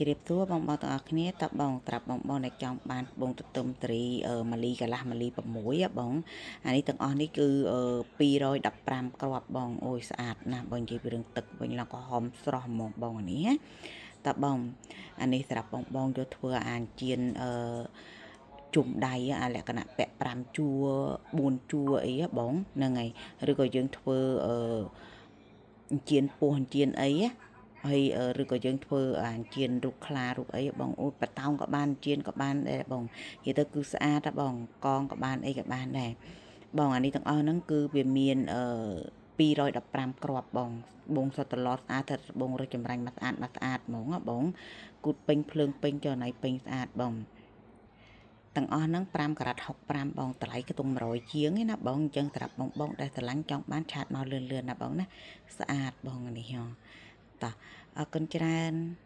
ជ្រាបសួរបងបងទាំងអស់គ្នាតបងត្រាប់បងបងដែលចង់បានបងទទឹមត្រីម៉ាលីកន្លះម៉ាលី6បងអានេះទាំងអស់នេះគឺ215គ្រាប់បងអូយស្អាតណាស់បងនិយាយពីរឿងទឹកវិញឡើងក្រហមស្រស់ហ្មងបងអានេះណាតបងអានេះសម្រាប់បងបងយកធ្វើអាជៀនអឺជុំដៃអាលក្ខណៈពាក់5ជួរ4ជួរអីបងហ្នឹងហើយឬក៏យើងធ្វើអឺជៀនពោះជៀនអីណាហើយឬក៏យើងធ្វើអាជៀនរូបខ្លារូបអីបងអូយបតោងក៏បានជៀនក៏បានដែរបងនិយាយទៅគឺស្អាតបងកងក៏បានអីក៏បានដែរបងអានេះទាំងអស់ហ្នឹងគឺវាមានអឺ215គ្រាប់បងបងសុទ្ធត្រឡស្អាតតែបងរើសចម្រាញ់មកស្អាតមកស្អាតហ្មងបងគូតពេញភ្លើងពេញចលណៃពេញស្អាតបងទាំងអស់ហ្នឹង5ការ៉ាត់65បងតម្លៃខ្ទង់100ជាងឯណាបងអញ្ចឹងសម្រាប់បងបងដែលស្រឡាញ់ចង់បាន chat មកលឿនលឿនណាបងណាស្អាតបងនេះហ៎តោះអរគុណច្រើន។